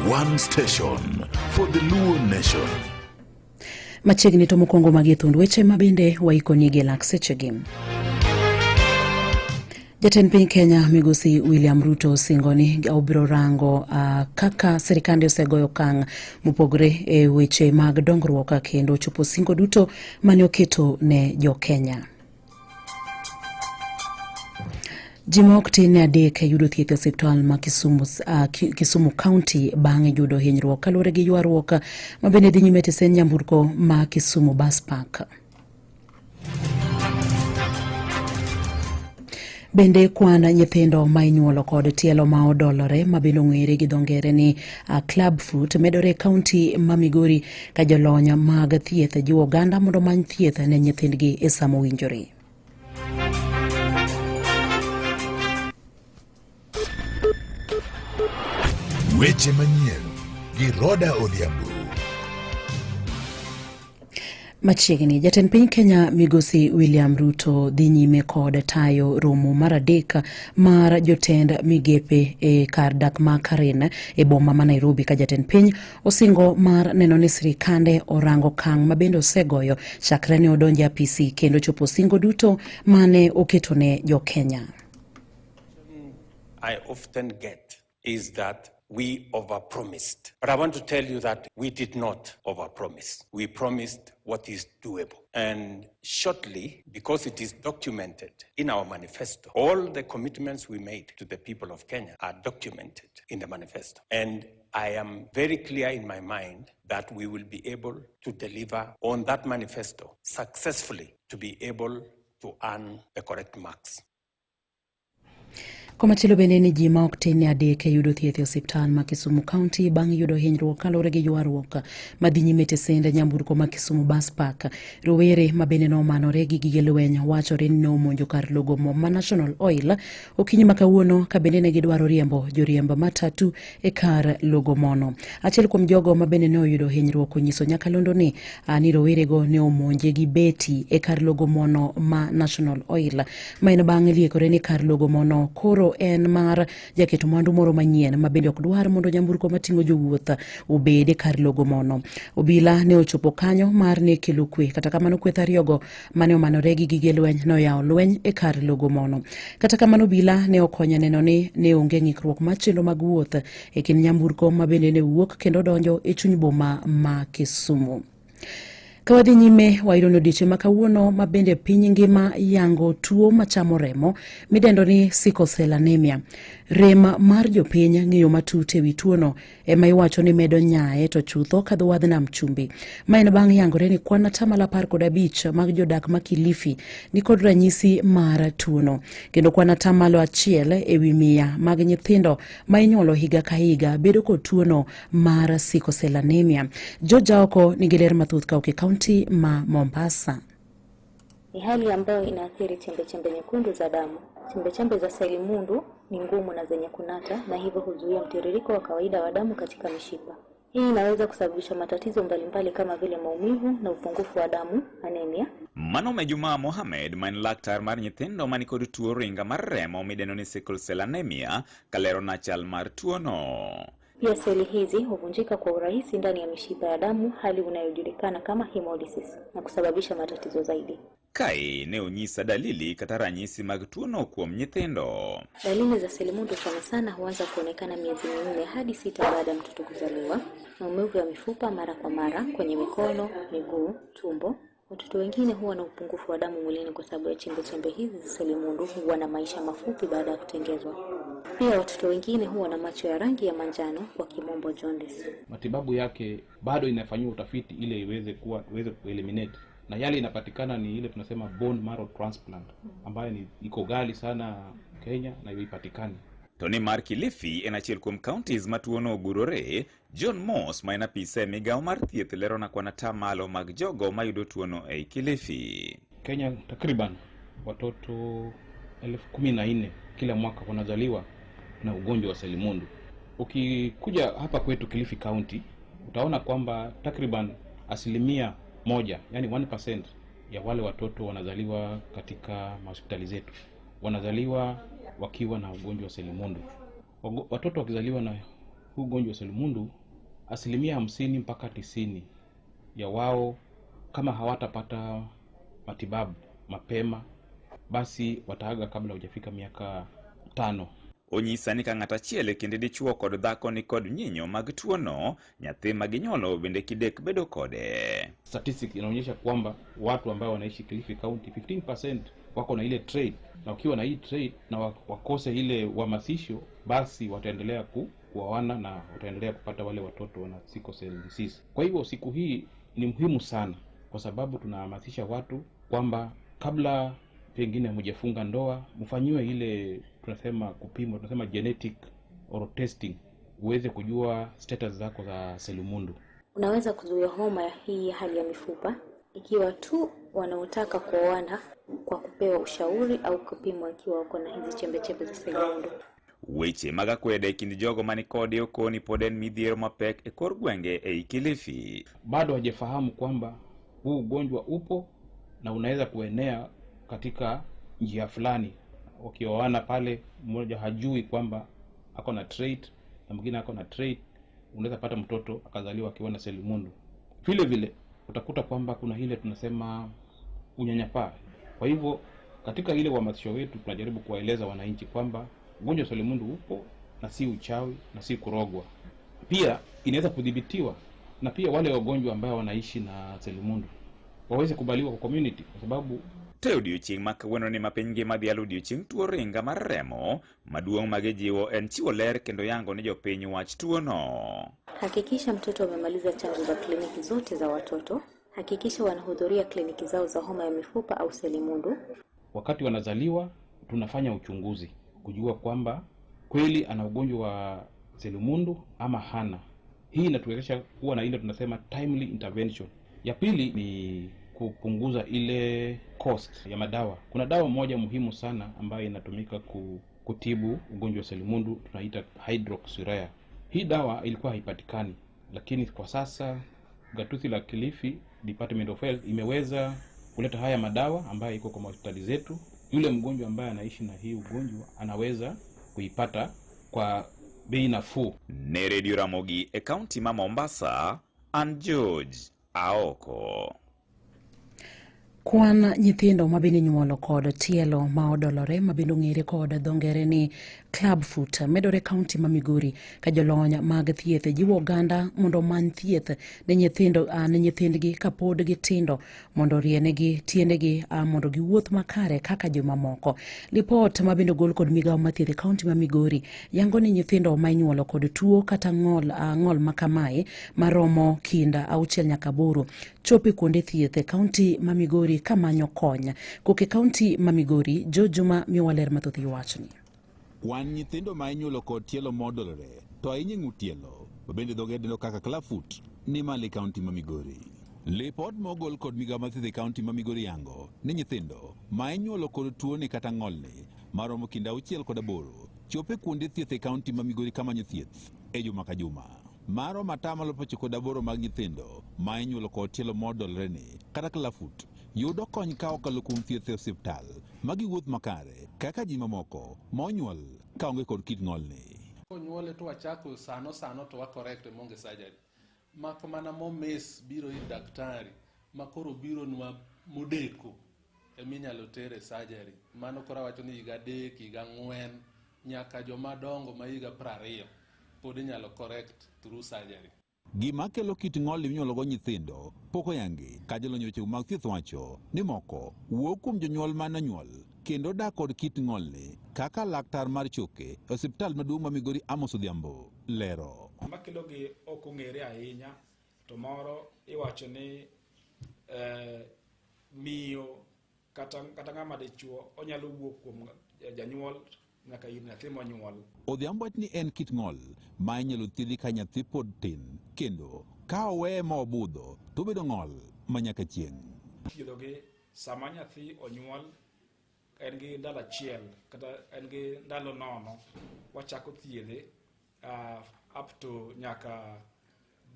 One station for the Luo nation. Machiegni to mokwongo magi thund weche ma bende waikonigi e lak sechegi. Jatend piny Kenya Migosi William Ruto osingo ni obiro rango kaka sirikande osegoyo okang' mopogore e weche mag dongruok kendo chopo singo duto mane oketo ne jo-Kenya. Ji ma ok tin ne adek yudo thieth e osiptal ma Kisumu, Kisumu County bang' yudo hinyruok kaluwore gi ywaruok ma bende dhi nyime e tesend nyamburko ma Kisumu Bus Park. Bende kwan nyithindo ma inyuolo kod tielo ma odolore ma bende ong'ere gi dho ngere ni club foot medore e kaunti ma Migori ka jolony mag thieth jiwo oganda mondo omany thieth ne nyithindgi e sama owinjore. Weche manyien gi Roda Odhiambo. Machiegni, jatend piny Kenya Migosi William Ruto dhi nyime kod tayo romo mar adek mar jotend migepe e kar dak ma Karen e boma ma Nairobi ka jatend piny osingo mar neno ni sirikande orango okang' ma bende osegoyo chakre ne odonjo e apisi kendo chopo singo duto mane oketo ne jo Kenya. I often get is that we overpromised. But I want to tell you that we did not overpromise. We promised what is doable. And shortly, because it is documented in our manifesto, all the commitments we made to the people of Kenya are documented in the manifesto. And I am very clear in my mind that we will be able to deliver on that manifesto successfully to be able to earn the correct marks. Komachielo bende ni ji ma ok tin ne adek yudo thieth e osiptal ma Kisumu County bang' yudo hinyruok kaluwore gi ywaruok madhi nyime e tesend nyamburko ma Kisumu Bus Park. Rowere ma bende nomanore gi gige lweny wachore ni nomonjo kar logo mo ma National Oil okinyi ma kawuono ka bende ne gidwaro riembo joriemb matatu e kar logo mono. Achiel kuom jogo ma bende ne oyudo hinyruok onyiso nyakalondo ni ni rowerego ne omonje gi beti e kar logo mono ma National Oil. Ma en bang' liekore ni kar logo mono koro en mar jaketo mwandu moro manyien ma bende ok dwar mondo nyamburko mating'o jowuoth obed e kar logo mono. Obila ne ochopo kanyo mar ne kelo kwe, kata kamano kweth ariyogo mane omanore gi gige lweny noyawo lweny e kar logo mono. Kata kamano obila ne okonyo neno ni ne onge ng'ikruok mar chenro mag wuoth e kind nyamburko ma bende ne wuok kendo donjo e chuny boma ma Kisumu. Ka wadhi nyime, wayudo ni odiechieng' ma kawuono ma bende piny ngima yango tuo machamo remo midendo ni sickle cell anemia. Rem mar jopiny ng'iyo matut e wi tuono ema iwacho ni medo nyaye to chutho kadho wadh nam chumbi. Ma en bang' yangore ni kwan 15% mag jodak ma Kilifi nikod ranyisi mar tuono kendo kwan 1% mag nyithindo ma inyuolo higa ka higa bedo kod tuono mar sickle cell anemia. George Aoko nigi ler mathoth ka ok e kaunti ma Mombasa. Ni hali ambayo inaathiri chembechembe nyekundu za damu. Chembechembe za selimundu ni ngumu na zenye kunata na hivyo huzuia mtiririko wa kawaida wa damu katika mishipa. Hii inaweza kusababisha matatizo mbalimbali kama vile maumivu na upungufu wa damu, anemia. Mano me Juma Mohamed ma en laktar mar nyithindo man kod tuo ringa mar remo midendo ni sickle cell anemia kalero na chal mar tuono. Pia seli hizi huvunjika kwa urahisi ndani ya mishipa ya damu, hali inayojulikana kama hemolysis na kusababisha matatizo zaidi. Kae ne onyisa dalili kata ranyisi mag tuono kuom nyithindo. Dalili za selimundu sana sana huanza kuonekana miezi 4 hadi 6 baada ya mtoto kuzaliwa. Maumivu ya mifupa mara kwa mara kwenye mikono, miguu, tumbo. Watoto wengine huwa na upungufu wa damu mwilini kwa sababu ya chembe-chembe hizi za selimundu huwa na maisha mafupi baada ya kutengezwa. Pia watoto wengine huwa na macho ya rangi ya manjano, kwa kimombo jaundice. Matibabu yake bado inafanyiwa utafiti ili iweze kueliminate. Na yale inapatikana ni ile tunasema bone marrow transplant ambayo ni iko ghali sana Kenya na haipatikani. To ni mar Kilifi en achiel kuom counties ma tuono ogurore, John Moss ma en apisa e migawo mar thieth lero na kwan atamalo mag jogo mayudo tuono ei Kilifi. Kenya takriban watoto 14,000 kila mwaka wanazaliwa na ugonjwa wa selimundu. Ukikuja hapa kwetu Kilifi County utaona kwamba takriban 1%, yani 1% ya wale watoto wanazaliwa katika hospitali zetu wanazaliwa wakiwa na ugonjwa wa selimundu. Watoto wakizaliwa na Huu ugonjwa wa selimundu, 50% mpaka 90% ya wao kama hawatapata matibabu mapema, basi wataaga kabla hujafika miaka 5. Onyisa ni ka ng'ato achiel e kind dichuo kod dhako ni kod nyinyo mag tuono, nyathi ma ginyuolo bende kidek bedo kode. Statistics inaonyesha kwamba watu ambao wanaishi Kilifi County 15% wako na ile trait, na ukiwa na hii trait na wakose ile uhamasisho, basi wataendelea kuoana na wataendelea kupata wale watoto wana sickle cell disease. Kwa hivyo siku hii ni muhimu sana, kwa sababu tunahamasisha watu kwamba kabla pengine hamjafunga ndoa, mfanyiwe ile tunasema kupimwa, tunasema genetic or testing, uweze kujua status zako za selimundu. Unaweza kuzuia homa ya hii hali ya mifupa ikiwa tu wanaotaka kuoana kwa kupewa ushauri au kupimwa ikiwa wako na hizi chembe-chembe za selimundu. Weche mag akwede e kind jogo manikode okoni pod en midhiero mapek e kor gwenge ei Kilifi. Bado hajafahamu kwamba huu ugonjwa upo na unaweza kuenea katika njia fulani. Wakioana pale, mmoja hajui kwamba ako na trait na mwingine ako na trait, unaweza pata mtoto akazaliwa akiwa na selimundu. Vile vile utakuta kwamba kuna ile tunasema unyanyapaa. Kwa hivyo katika ile uhamasisho wetu tunajaribu kuwaeleza wananchi kwamba ugonjwa wa selimundu upo na si uchawi na si kurogwa. Pia inaweza kudhibitiwa, na pia wale wagonjwa ambao wanaishi na selimundu waweze kubaliwa kwa community, kwa sababu To e odiochieng' ma kawuono ni ma piny ngima dhialo odiochieng' tuo ringa mar remo, maduong' magijiwo en chiwo ler kendo yango ni jopiny wach tuono. Hakikisha mtoto amemaliza chanjo za kliniki zote za watoto. Hakikisha wanahudhuria kliniki zao za homa ya mifupa au selimundu. Wakati wanazaliwa tunafanya uchunguzi kujua kwamba kweli ana ugonjwa wa selimundu ama hana. Hii inatuwezesha kuwa na ile tunasema timely intervention. Ya pili ni kupunguza ile cost ya madawa. Kuna dawa moja muhimu sana ambayo inatumika kutibu ugonjwa wa selimundu, tunaita hydroxyurea. Hii dawa ilikuwa haipatikani, lakini kwa sasa gatuzi la Kilifi Department of Health imeweza kuleta haya madawa ambayo iko kwa hospitali zetu. Yule mgonjwa ambaye anaishi na hii ugonjwa anaweza kuipata kwa bei nafuu. Ne Radio Ramogi e kaunti ma Mombasa, an George Aoko. Kwan nyithindo mabende inyuolo kod tielo ma odolore mabende ong'ere kod dho ngere ni club foot medore kaunti ma Migori ka jolony mag thieth jiwo oganda mondo omany thieth ne nyithindo ne nyithindgi kapod gitindo mondo orienegi tiendegi mondo giwuoth makare kaka jomamoko. Lipot mabende ogol kod migawo mar thieth e kaunti ma Migori yango ni nyithindo ma inyuolo kod tuo kata ng'ol makamae maromo kind 6 nyaka 8 chopo e kuonde thieth e kaunti ma Migori kamanyo kony. Koke kaunti ma Migori, Jo Juma miwa ler mathoth e wachni. Kwan nyithindo ma inyuolo kod tielo modolore to ahinya ng'ut tielo mabende dhoge dendo kaka clubfoot ni malo e kaunti ma Migori. Lipot mogol kod migawo mar thieth e kaunti ma Migori yango ni nyithindo ma inyuolo kod tuoni kata ng'olni maromo kind 6 kod 8 chopo e kuonde thieth e kaunti ma Migori kamanyo thieth e juma ka juma. Maromo 98% mag nyithindo ma inyuolo kod tielo modolore ni kata clubfoot yudo kony ka okalo kuom thieth e osiptal magiwuoth makare kaka ji mamoko ma onyuol kaonge kod kit ng'olni. Onyuole to wachako sano to wa correct monge surgery. Mak mana momes biro ir daktari makoro biro nwa modeko eminyalo tere surgery. Mano koro awacho ni higa 3, higa 4 nyaka joma dongo ma higa 20 pod inyalo correct through surgery. Gima kelo kit ng'ol minyuolo go nyithindo pok oyangi ka jolony weche mag thieth wacho ni moko wuok kuom jonyuol mane onyuol kendo dak kod kit ng'olni kaka laktar mar choke e osiptal maduong' ma Migori Amos Odhiambo lero. Makelo gi ok ong'ere ahinya, to moro iwacho ni miyo kata ng'ama dichuo onyalo wuok kuom janyuol nyaka ir nyathi monyuol. Odhiambo wacho ni en kit ng'ol ma inyalo thiedhi ka nyathi pod tin kendo ka oweye ma obudho to obedo ng'ol ma nyaka chieng'. Thiedhogi sama nyathi onyuol en gi ndalo 1 kata en gi ndalo 0, wachako thiedhe up to nyaka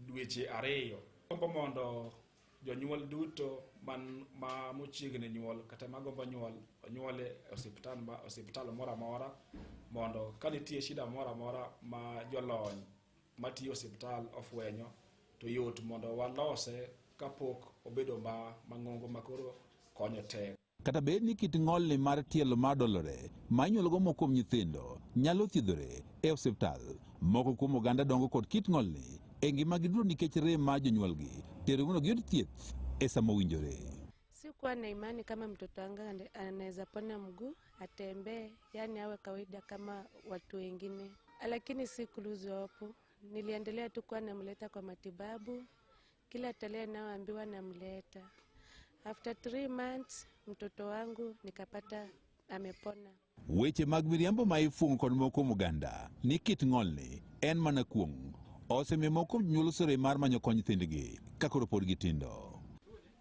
dweche 2. Gombo mondo jonyuol duto man ma mochiegni nyuol kata magombo nyuol onyuole e osiptal moro amora mondo ka nitie shida moro amora ma jolony matiyo osiptal ofwenyo to yot mondo walose kapok obedo mang'ongo makoro konyo tek. Kata bed ni kit ng'olni mar tielo madolore ma inyuologo moko kuom nyithindo nyalo thiedhore e osiptal. Moko kuom oganda dongo kod kit ng'olni e ngimagi duto nikech rem mar jonyuolgi tero mondo giyud thieth e sama owinjore. Sikuwa na imani kama mtoto wangu anaweza pona mguu atembee, yani awe kawaida kama watu wengine, lakini si kulose hope. Niliendelea tu kuwa namleta kwa matibabu, kila tarehe nayoambiwa namleta. After 3 months mtoto wangu nikapata amepona. Weche mag miriambo ma ifuong'o kod moko kuom oganda ni kit ng'olni en mana kuong' osemiyo moko kuom jonyuol osore mar manyo kony nyithindgi ka koro pod gitindo.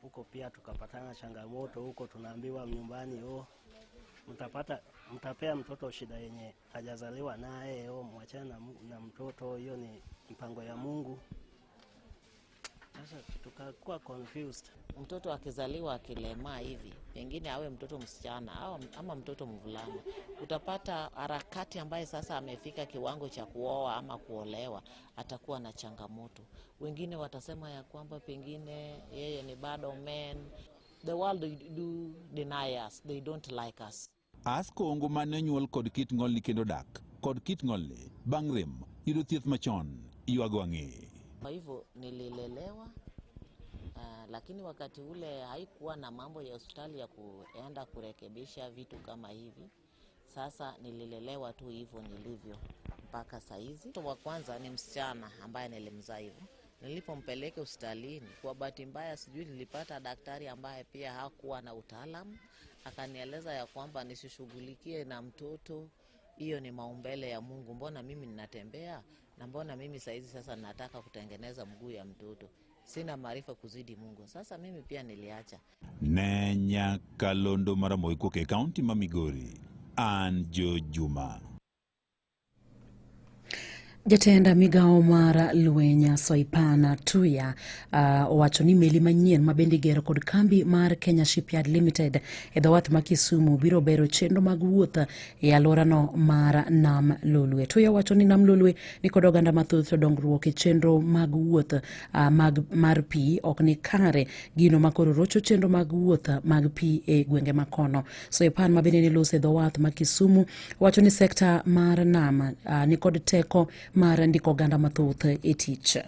Huko pia tukapatana changamoto huko, tunaambiwa nyumbani, oh, mtapea mtoto shida yenye hajazaliwa naye, oh, mwachane na mtoto, hiyo ni mpango ya Mungu. Sasa tukakuwa confused. Mtoto akizaliwa akilemaa hivi, pengine awe mtoto msichana ama mtoto mvulana, utapata harakati ambaye sasa amefika kiwango cha kuoa ama kuolewa, atakuwa na changamoto. Wengine watasema ya kwamba pengine yeye ni bad omen. The world do deny us, they don't like us. Asko ongo mane onyuol kod kit ng'olni kendo dak kod kit ng'olni bang' rem yudo thieth machon ywago ang'e. Kwa hivyo nililelewa, lakini wakati ule haikuwa na mambo ya hospitali ya kuenda kurekebisha vitu kama hivi. Sasa nililelewa tu hivyo nilivyo mpaka saizi. Mtoto wa kwanza ni msichana ambaye nilimzaa hivyo. Nilipompeleka hospitalini, kwa bahati mbaya sijui nilipata daktari ambaye pia hakuwa na utaalamu, akanieleza ya kwamba nisishughulikie na mtoto, hiyo ni maumbele ya Mungu, mbona mimi ninatembea na mbona mimi saizi sasa nataka kutengeneza mguu ya mtoto, sina maarifa kuzidi Mungu. Sasa mimi pia niliacha. Ne Nyakalondo Maramogi kowuok e kaunti ma Migori, an Jo Juma. Jatend migawo mar lweny Soipan Tuya owacho ni meli manyien ma bende igero kod kambi mar Kenya Shipyard Limited e dho wath ma Kisumu biro bero chenro mag wuoth e alworano mar Nam Lolwe. Tuya wacho ni Nam Lolwe ni kod oganda mathoth to dongruok e chenro mag wuoth mar pi ok ni kare, gino makoro rocho chenro mag wuoth mag pi e gwenge makono. Soipan ma bende niloso e dho wath ma Kisumu wacho ni sekta mar nam ni kod teko mar ndiko oganda mathoth e tich.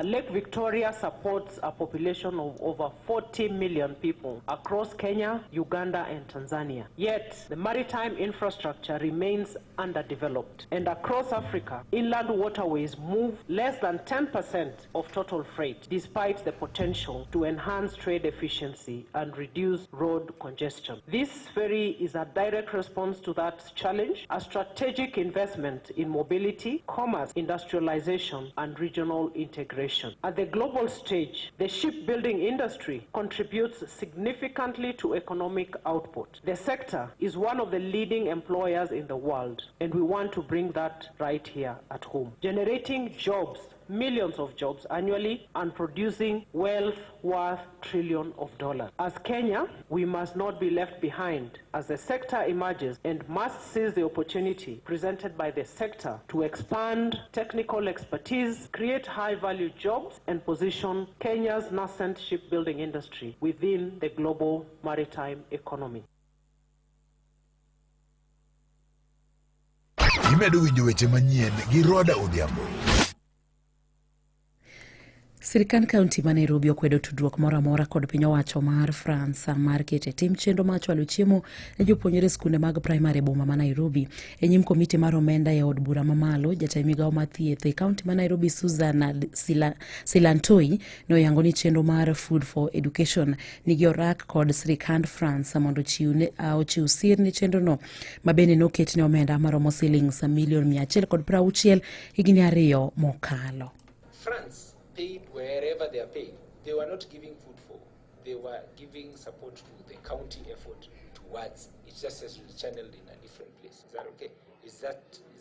Lake Victoria supports a population of over 40 million people across Kenya, Uganda, and Tanzania. Yet, the maritime infrastructure remains underdeveloped. And across Africa, inland waterways move less than 10% of total freight, despite the potential to enhance trade efficiency and reduce road congestion. This ferry is a direct response to that challenge, a strategic investment in mobility, commerce, industrialization, and regional integration. At the global stage, the shipbuilding industry contributes significantly to economic output. The sector is one of the leading employers in the world, and we want to bring that right here at home, generating jobs, millions of jobs annually, and producing wealth worth trillions of dollars. As Kenya, we must not be left behind as the sector emerges and must seize the opportunity presented by the sector to expand technical expertise, create high-value jobs, and position Kenya's nascent shipbuilding industry within the global maritime economy. Imedo winjo weche manyien gi Roda Odhiambo. Sirkand kaunti ma Nairobi okwedo tudruok moro amora kod piny owacho mar France mar keto e tim chenro mar chwalo chiemo ne jopuonjre skunde mag primary e boma ma Nairobi. E nyim komiti mar omenda e od bura mamalo, jatend migawo mar thieth e kaunti ma Nairobi Susan Silantoi noyango ni chenro mar Food for Education nigi orak kod sirkand France mondo ochiw sir ne chenrono ma bende noket ne omenda maromo silings milion 160 higni 2 mokalo. France paid wherever they are paid. They were not giving food for, they were giving support to the county effort towards, it's just as channeled in a different place. Is that okay? Is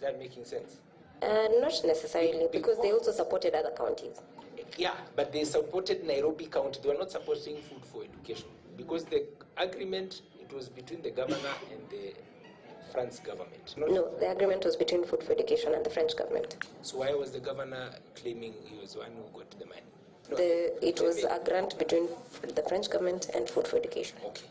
that making sense? Not necessarily, because they also supported other counties. Yeah, but they supported Nairobi County. They were not supporting food for education because the agreement, it was between the governor and the France government. No, the agreement was between Food for Education and the French government. So why was the governor claiming he was the one who got the money? No. It was a grant between the French government and Food for Education. Okay.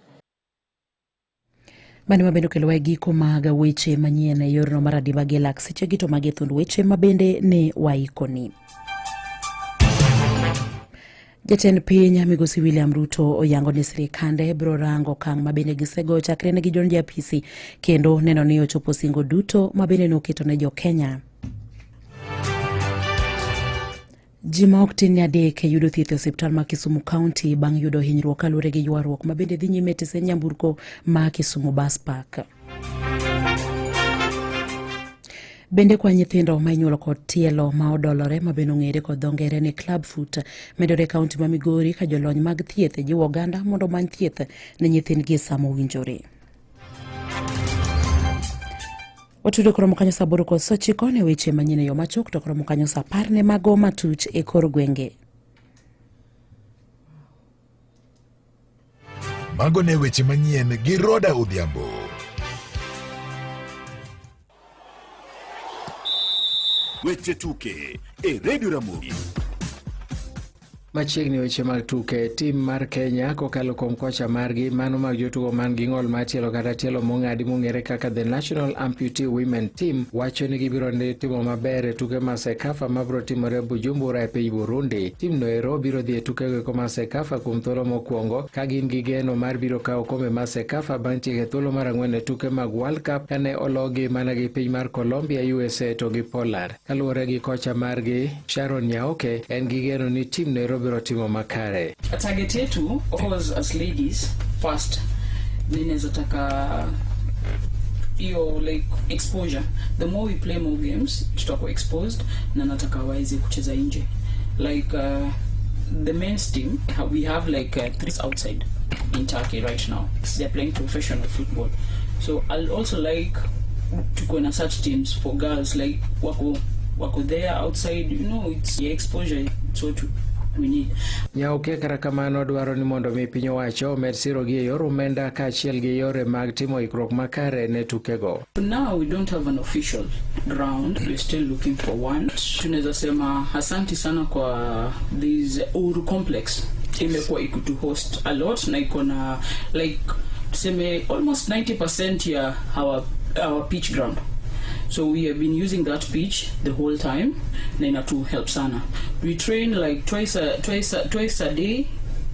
Mano mabende okelowa e giko mag weche manyien e yorno mar adiba gi lak sechegi to magi thund weche mabende ne waikoni. Jatend piny Migosi William Ruto oyango ni sirikande biro rango okang' mabende gisego chakre ne gidonjo e apisi kendo neno ni ochopo singo duto mabende noketo ne jo Kenya. Ji ma ok tin ne adek yudo thieth e osiptal ma Kisumu County bang' yudo hinyruok kaluwore gi ywaruok ma bende dhi nyime e tesend nyamburko ma Kisumu Bus Park. Bende kwa nyithindo ma inyuolo kod tielo ma odolore ma bende ong'ere kod dho ngere ni club foot medore e kaunti ma Migori ka jolony mag thieth jiwo oganda mondo omany thieth ne nyithindgi e sama owinjore. Watudo koromo kanyo saa aboro kod saa ochiko ne weche manyien e yo machuok to koromo kanyo saa apar ne mago matuch e kor gwenge. Mago ne weche manyien gi Roda Odhiambo. Weche tuke e Radio Ramogi. Machiegni weche mag tuke, tim mar Kenya kokalo kuom kocha margi mano mag jotugo man gi ng'ol mar tielo kata tielo mong'adi mong'ere kaka The National Amputee Women Team wacho ni gibiro timo maber e tuke ma CECAFA mabiro timore Bujumbura e piny Burundi. Tim no ero biro dhi e tukego eko mar CECAFA kuom thuolo mokwongo ka gin gi geno mar biro kawo okombe mar CECAFA bang' tieko e thuolo mar ang'wen e tuke mag World Cup kane ologi mana gi piny mar Colombia, USA to gi Poland. Kaluwore gi kocha margi Sharon Nyaoke, en gi geno ni tim no ero biro timo makare. Target yetu of course as ladies first ninaweza taka hiyo like exposure the more we play more games tutakuwa exposed na nataka waweze kucheza nje like the men's team we have like three outside in Turkey right now they're playing professional football so I'll also like tuko na such teams for girls like wako wako there outside you know it's the exposure it's what we need. Nyaoke kata kamano dwaro ni mondo mi piny owacho omed sirogi e yor omenda kaachiel gi yore mag timo ikruok makare ne tukego. For now we don't have an official ground we're still looking for one. Tunaweza sema asanti sana kwa this Uhuru complex imekuwa ikutu host a lot na iko na like tuseme almost 90% ya our pitch ground. So we have been using that pitch the whole time na inatu help sana. We train like twice a day.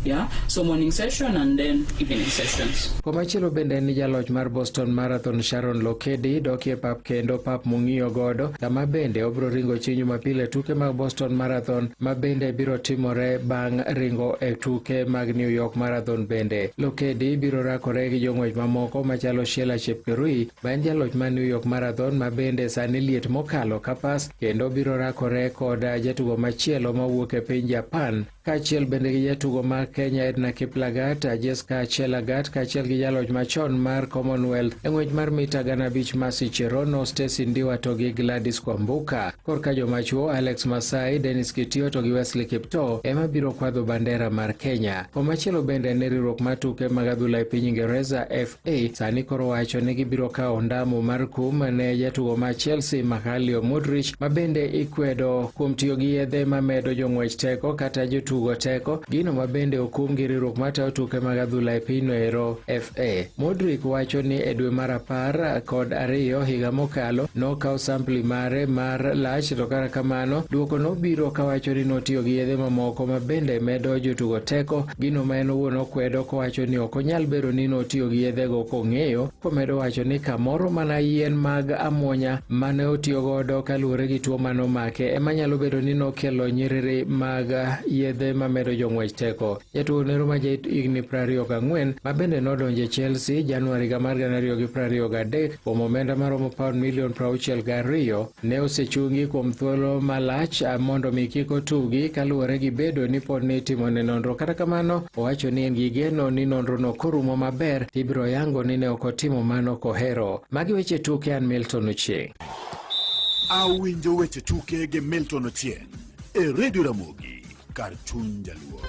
Yeah, so morning session and then evening sessions. Komachielo bende en ni jaloch mar Boston Marathon Sharon Lokedi dok e pap kendo pap mong'iyo godo kama bende obiro ringo chieng' Jumapil e tuke mag Boston Marathon ma bende biro timore bang' ringo e tuke mag New York Marathon bende. Lokedi biro rakore gi jong'wech mamoko machalo Sheila Chepkirui ma en jaloch mar New York Marathon ma bende sani liet mokalo kapas kendo biro rakore kod jatugo machielo mawuok e piny Japan kaachiel bende gi jatugo mar Kenya Edna Kiplagat, Jessica Chelagat kaachiel gi jaloch machon mar Commonwealth e ng'wech mar mita 5,000 Mercy Cherono, Stacy Ndiwa to gi Gladys Kwambuka. Korka joma chuo Alex Masai, Dennis Kitio to gi Wesley Kiptoo ema biro kwadho bandera mar Kenya. Komachielo bende ne riwruok mar tuke mag adhula e piny Ingereza FA sani koro wacho ni gibiro kawo ondamo mar kum ne jatugo mar Chelsea Mykhailo Mudryk ma bende ikwedo kuom tiyo gi yedhe mamedo jong'wech teko kata jotugo teko, gino ma bende okum gi riwruok matayo tuke mag adhula e pinyno ero FA. Mudryk wacho ni e dwe mar 12 higa mokalo nokaw sampli mare mar lach to kata kamano duoko nobiro kawacho ni notiyo gi yedhe mamoko ma bende medo jotugo teko, gino ma en owuon okwedo kowacho ni ok onyal bedo ni notiyo gi yedhego kong'eyo, komedo wacho ni kamoro mana yien mag amuonya mane otiyo godo kaluwore gi tuo manomake ema nyalo bedo ni nokelo nyiriri mag yedhe mamedo jong'wech teko. Jatugo nero ma ja higni 24 ma bende nodonjo e Chelsea Januari higa mar 2023 kuom omenda maromo paund milion 62 ne osechungi kuom thuolo malach mondo mi kik otugi kaluwore gi bedo ni pod ne itimone nonro. Kata kamano owacho ni en gi geno ni nonrono korumo maber tibiro yango ni ne ok otimo mano kohero. Magi weche tuke, an Milton Ochieng'. Awinjo weche tuke gi Milton Ochieng' e Radio Ramogi kar chuny jaluo.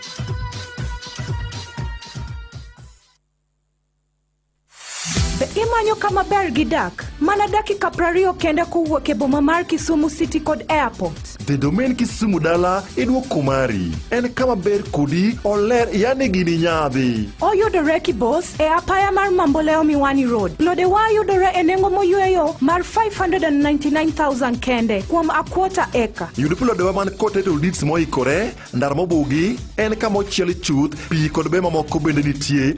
The Imanyo kama ber gi dak mana dakika 20 kende kowuok e boma mar Kisumu City kod airport. The Domain Kisumu dala iduoko mari. En kama ber kodi, oler yani gini nyadhi. Oyudore Kibos e apaya mar Mamboleo Miwani Road. Plodewa yudore e nengo moyweyo mar 599,000 kende kuom a quarter acre. Yud plodewa man kod title deeds moikore, ndara mobugi, en kama ochiel chuth, pi kod be mamoko bende nitie.